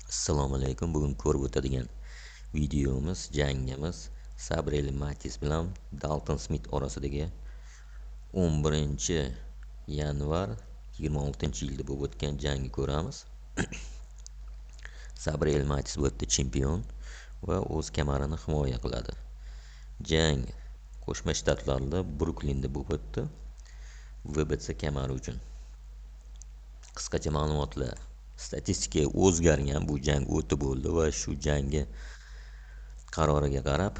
Assalomu alaykum. Bugun ko'rib o'tadigan videomiz, jangimiz Sabrel Matis bilan Dalton Smit orasidagi 11 yanvar 26-yilda bo'lib o'tgan jangni ko'ramiz. Sabrel Matis bu yerda chempion va o'z kamarini himoya qiladi. Jang Qo'shma Shtatlarda Bruklinda bo'lib o'tdi. WBC kamari uchun. Qisqacha ma'lumotlar. Statistika o'zgargan, bu jang o'tib bo'ldi va shu jangga qaroriga qarab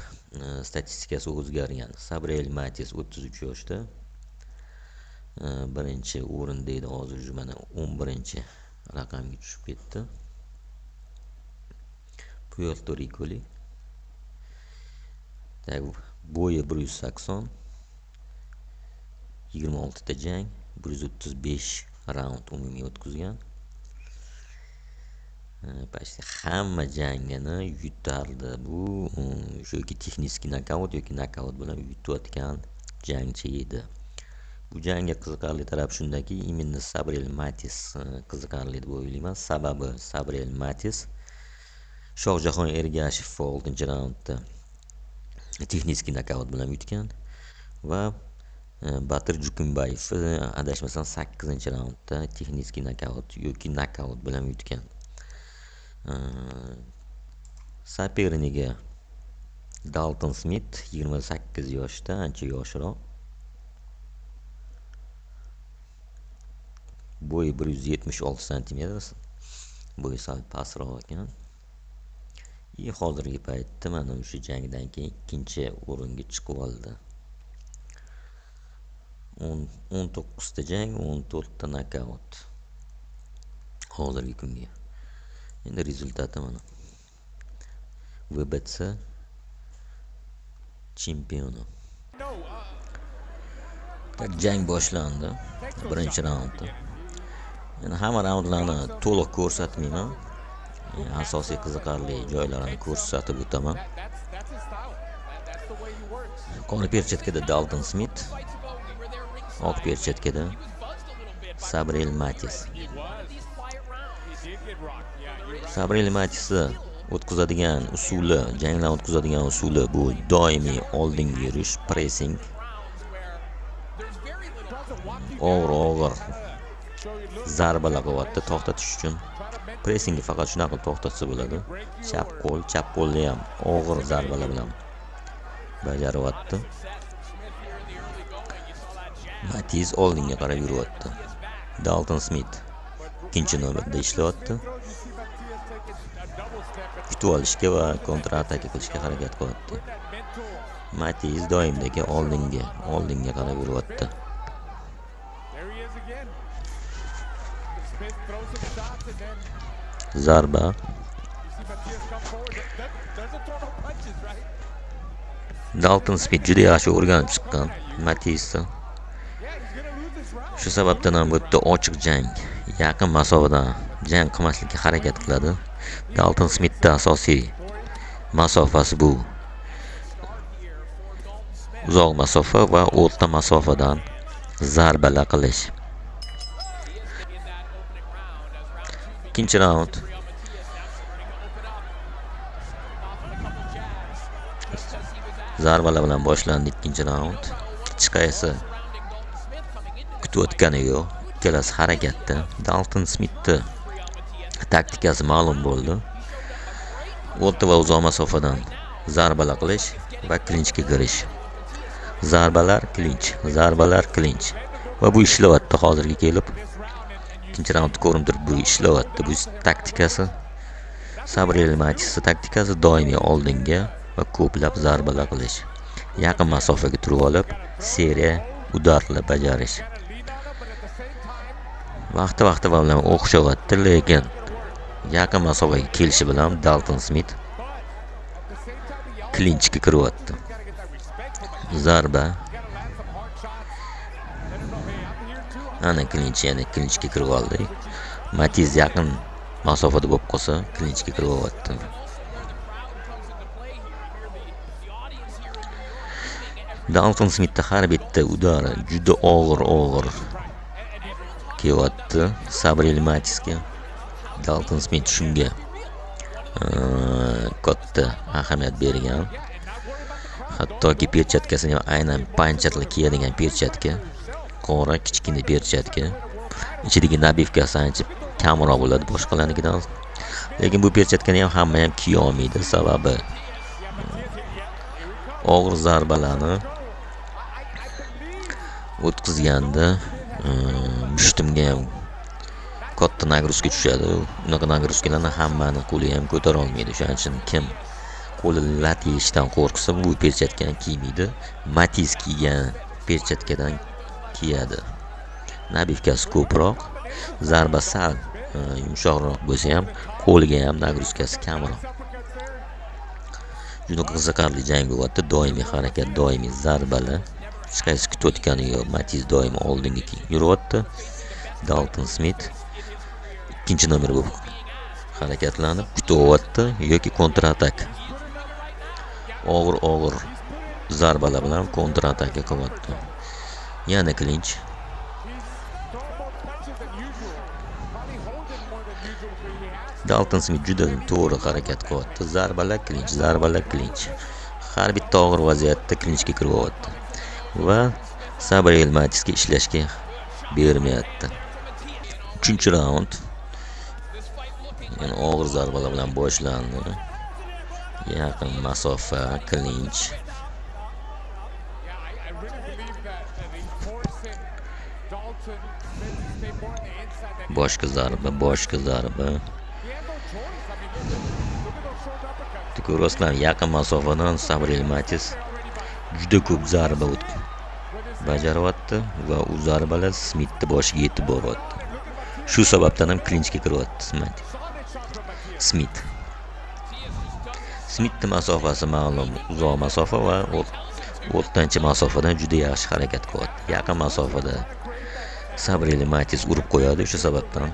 statistikasi o'zgargan. Sabrel Matis 33 yoshda. Birinchi o'rinda edi, hozir mana 11 raqamga tushib ketdi. Puerto Rikoli. Bo'yi 180, 26 ta jang, 135 raund umumiy o'tkazgan. Почти hamma jangini yutardi. Bu yoki texnik nokaut yoki nokaut bilan yutayotgan jangchi edi. Bu jangga qiziqarli taraf shundaki, именно Sabrel Matis qiziqarli deb o'ylayman. Sababi Sabrel Matis Shohjahon Ergashev 6-raundda texnik nokaut bilan yutgan va Batir Jukunbayev adashmasam 8-raundda texnik nokaut yoki nokaut bilan yutgan. Sapernigi Dalton Smit 28 yoshda, ancha yoshroq. Bo'yi 176 santimetr, bo'yi sal pastroq ekan. Hozirgi paytda mana o'sha jangdan keyin ikkinchi o'ringa chiqib oldi. 19 ta jang, 14 ta nokaut hozirgi kunga. Endi rezultati mana. WBC chempioni. Tak, jang boshlandi. Birinchi raundda. Endi hamma raundlarni to'liq ko'rsatmayman. Asosiy qiziqarli joylarini ko'rsatib o'taman. Qora perchatkada Dalton Smit, oq perchatkada Sabrel Matis. Sabrel Matisni o'tkazadigan usuli, janglar o'tkazadigan usuli bu doimiy oldinga yurish, pressing. Og'ir-og'ir zarbalar qilyapti to'xtatish uchun. Pressingni faqat shunaqa qilib to'xtatsa bo'ladi. Chap qo'l, chap qo'lni ham og'ir zarbalar bilan bajaryapti. Matis oldinga qarab yuryapti. Dalton Smit ikkinchi navbatda ishlayapti. Kutib olishga va kontra-ataka qilishga harakat qilyapti. Matis doimdagi oldinga qarab yuryapti. Zarba. Dalton Smit juda yaxshi o'rganib chiqqan Matisni. Shu sababdan ham bu yerda ochiq jang, yaqin masofadan jang qilmaslikka harakat qiladi. Dalton Smitda asosiy masofasi bu uzoq masofa va o'rta masofadan zarbalar qilish. Ikkinchi raund. Zarbalar bilan boshlandi ikkinchi raund. Hech qaysi kutayotgani yo'q. Ikkalasi harakatda. Dalton Smitni taktikasi ma'lum bo'ldi. O'rta va uzoq masofadan zarbalar qilish va klinchga kirish. Zarbalar, klinch, zarbalar, klinch. Va bu ishlayapti hozirga kelib. Ikkinchi raund ko'rinib turibdi, bu ishlayapti. Bu taktikasi Sabrel Matisning taktikasi doimiy oldinga va ko'plab zarbalar qilish. Yaqin masofaga turib olib, seriya udarlar bajarish. Vaqti-vaqti bilan o'xshayapti, lekin yaqin masofaga kelishi bilan Dalton Smit klinchga kiryapti. Zarba. Ana klinch, yana klinchga kirib oldi. Matiz yaqin masofada bo'lib qolsa, klinchga kirib olyapti. Dalton Smitda har bitta udari juda og'ir kelyapti Sabrel Matisga. Dalton Smit shunga katta ahamiyat bergan. Hattoki perchatkasini ham aynan pancherlar kiyadigan perchatka, qora kichkina perchatka. Ichidagi nabivkasi ancha kamroq bo'ladi boshqalarnikidan. Lekin bu perchatkani ham hamma ham kiya olmaydi, sababi og'ir zarbalarni o'tkazganda mushtumga ham katta nagruzka tushadi. Unaqa nagruzkalarni hammani qo'li ham ko'tara olmaydi. Shuning uchun kim qo'li lat yeyishdan qo'rqsa, bu perchatkani kiymaydi. Matiz kiygan perchatkadan kiyadi. Nabivkasi ko'proq, zarba sal yumshoqroq bo'lsa ham qo'lga ham nagruzkasi kamroq. Juda qiziqarli jang bo'lyapti. Doimiy harakat, doimiy zarbalar. Hech qaysi kutayotgani yo'q. Matiz doim oldinga yuryapti. Dalton Smit ikkinchi nomer bo'lib harakatlanib kutyapti yoki kontratak. Og'ir-og'ir zarbalar bilan kontrataka qilyapti. Yana klinch. Dalton Smit juda to'g'ri harakat qilyapti. Zarbalar klinch, zarbalar klinch. Har bitta og'ir vaziyatda klinchga kiryapti va Sabriel Matisga ishlashga bermayapti. 3-raund. Yana og'ir zarbalar bilan boshlandi. Yaqin masofa, klinch. Boshqa zarba, boshqa zarba. Ko'rasizlar, yaqin masofadan Sabriel Matis juda ko'p zarba bajaryapti va u zarbalar Smitni boshiga yetib boryapti. Shu sababdan ham klinchga kiryapti Smit. Smitni masofasi ma'lum, uzoq masofa va o'rtancha masofadan juda yaxshi harakat qilyapti. Yaqin masofada Sabriel Matis urib qo'yadi, o'sha sababdan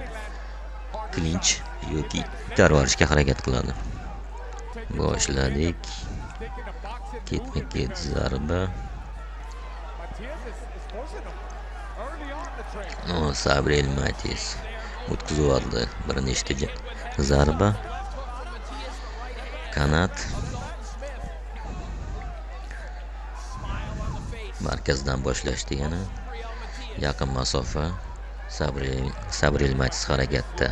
klinch yoki itarib yuborishga harakat qiladi. Boshladik. Ketma-ket zarba. Sabriel Matis o'tkazib yubordi bir nechta zarba. Kanat. Markazdan boshlashdi yana. Yaqin masofa. Sabriel Matis harakatda.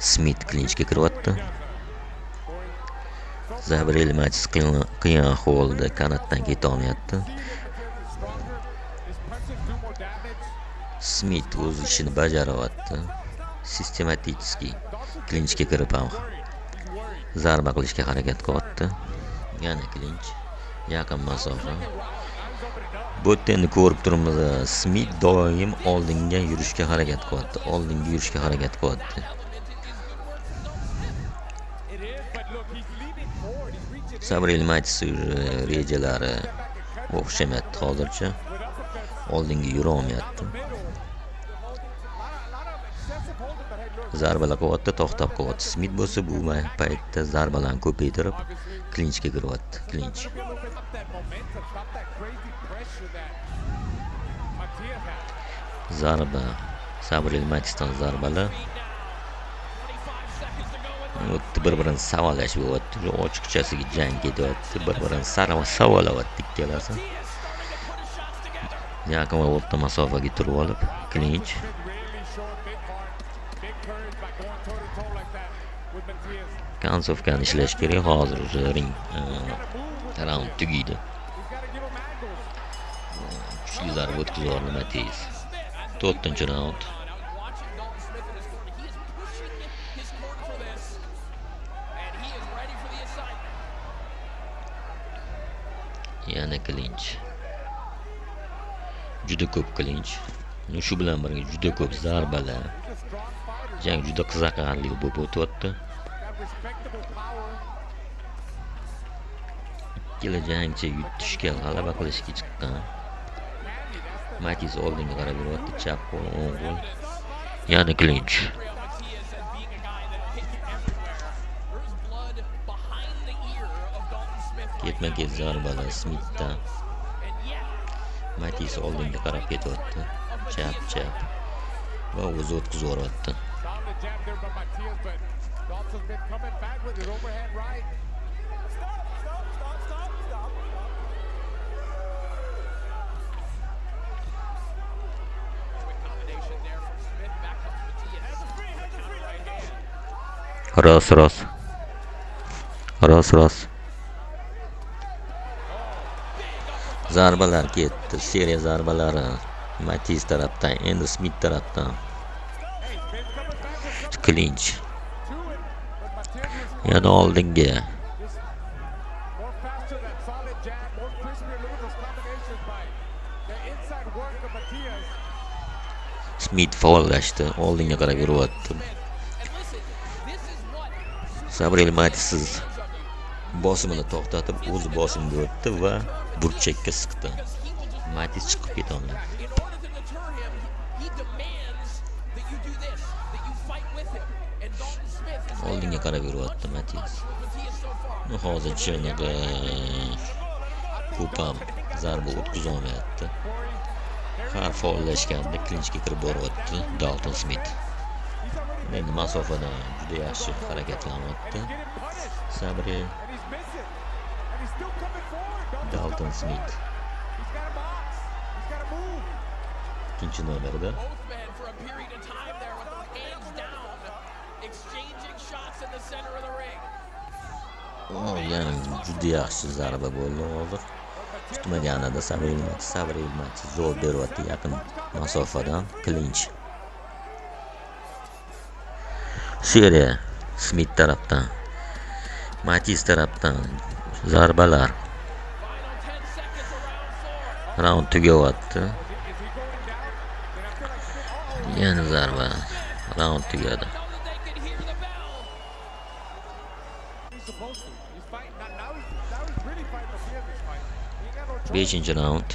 Smit klinchga kiryapti. Sabriel Matis qiyin ahvolda kanatdan keta olmayapti. Smit o'z ishini bajaryapti. Sistematik klinchga kirib ham zarba qilishga harakat qilyapti. Yana klinch, yaqin masofa. Bu yerda endi ko'rib turibmiz, Smit doim oldinga yurishga harakat qilyapti. Oldinga yurishga harakat qilyapti. Sabriel Matis rejalari o'xshamayapti hozircha. Oldinga yura olmayapti. Zarbalar qilyapti, to'xtab qolyapti. Smit bo'lsa bu paytda zarbalarni ko'paytirib klinchga kiryapti. Klinch. Zarba. Sabriel Matisdan zarbalar. O'tdi, bir-birini savalashib o'tdi. Ochiqchasiga jang ketyapti. Bir-birini savalayapti ikkalasi. Yaqin va o'rta masofaga turib olib, klinch. Konsovkani ishlash kerak. Hozir уже ring raund tugaydi. Kuchli zarba o'tkazib yubordi Matiz. 4-raund. Yana klinch. Juda ko'p klinch. Shu bilan birga juda ko'p zarbalar. Jang juda qiziqarli bo'lib o'tyapti. Ikkala jangchi yutishga, g'alaba qilishga chiqqan. Matiz oldinga qarab yuryapti, chap qo'l, o'ng qo'l. Yana klinch. Ketma-ket zarbalar Smitdan. Matiz oldinga qarab ketyapti. Chap, chap. Va o'zi o'tkazib yuboryapti. Раз, раз. Раз, раз. Zarbalar ketdi. Seriya zarbalari Matiz tarafdan, endi Smit tarafdan. Klinch. Yana oldinga. Smit faollashdi, oldinga qarab yuryapti. Sabriel Matiz bosimini to'xtatib, o'zi bosimga o'tdi va burchakka siqdi. Matiz chiqib keta olmadi. Oldinga qarab yuryapti Matiz. Hozircha unaqa ko'p ham zarba o'tkaza olmayapti. Har faollashganda klinchga kirib boryapti Dalton Smit. Endi masofadan juda yaxshi harakatlanyapti Sabriel. Dalton Smit ikkinchi nomerda. Yana juda yaxshi zarba bo'ldi hozir. Kutmaganida Sabriel Matiz zo'r beryapti yaqin masofadan klinch. Seriya Smit tarafdan, Matiz tarafdan zarbalar. Raund tugayapti. Yana zarba. Raund tugadi. Beshinchi raund.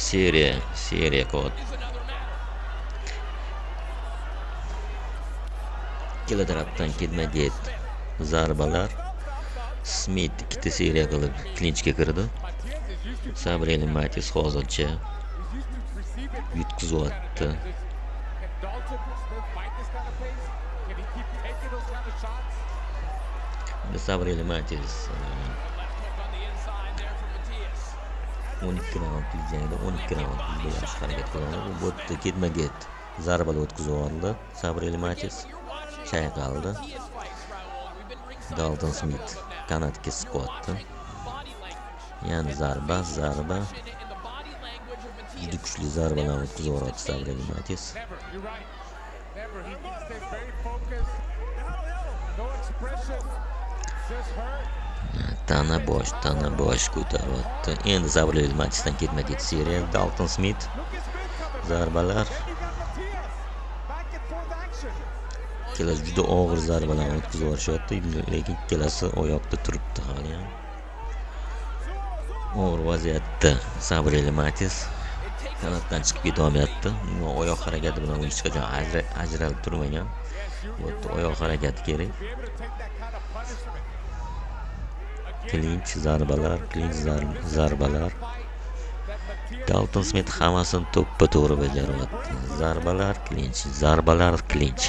Seriya kod. Ikkala tarafdan ketma-ket zarbalar. Smit ikkita seriya qilib klinchga kirdi. Sabriel Matiz hozircha yutqizyapti. Sabriel Matiz 12 raundlik jangda 12 raund juda yaxshi harakat qildi. Bu yerda ketma-ket zarbalar o'tkazib oldi. Sabriel Matiz chayqaldi. Dalton Smit qanotga siqyapti. Yana zarba, zarba. Juda kuchli zarbalar o'tkazib yubordi Sabriel Matiz. Tana bosh, tana bosh ko'taryapti. Endi Sabriel Matizdan ketma-ket seriya. Dalton Smit zarbalar. Ikkalasi juda og'ir zarbalarni o'tkazib yuborishyapti, lekin ikkalasi oyoqda turibdi hali ham. Og'ir vaziyatda Sabriel Matiz qanotdan chiqib keta olmayapti. Oyoq harakati bilan u hech qachon ajralib turmagan. Bu yerda oyoq harakati kerak. Klinch zarbalar, klinch zarbalar. Dalton Smit hammasini to'ppa-to'g'ri bajaryapti. Zarbalar, klinch, zarbalar, klinch.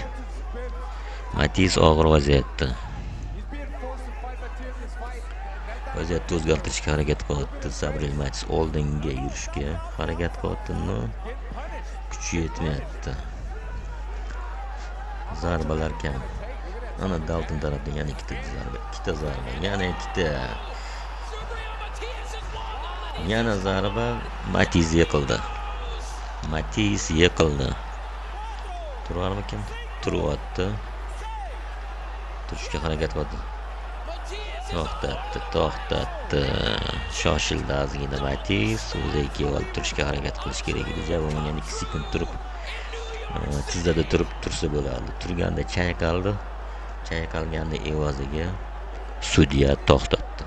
Matiz og'ir vaziyatda. Vaziyatni o'zgartirishga harakat qilyapti. Sabriel Matiz oldinga yurishga harakat qilyapti, kuchi yetmayapti. Zarbalar kam. Ana Dalton tarafdan yana ikkita zarba, ikkita zarba, yana ikkita. Yana zarba. Matiz yiqildi. Matiz yiqildi. Turarmikin? Turyapti. Turishga harakat qildi. To'xtatdi, to'xtatdi. Shoshildi ozgina Matiz. O'ziga kelib olib turishga harakat qilish kerak edi. Ja bo'lmagan 2 sekund turib, tizzada turib tursa bo'lardi. Turganda chayqaldi. Chayqalganda evaziga sudya to'xtatdi.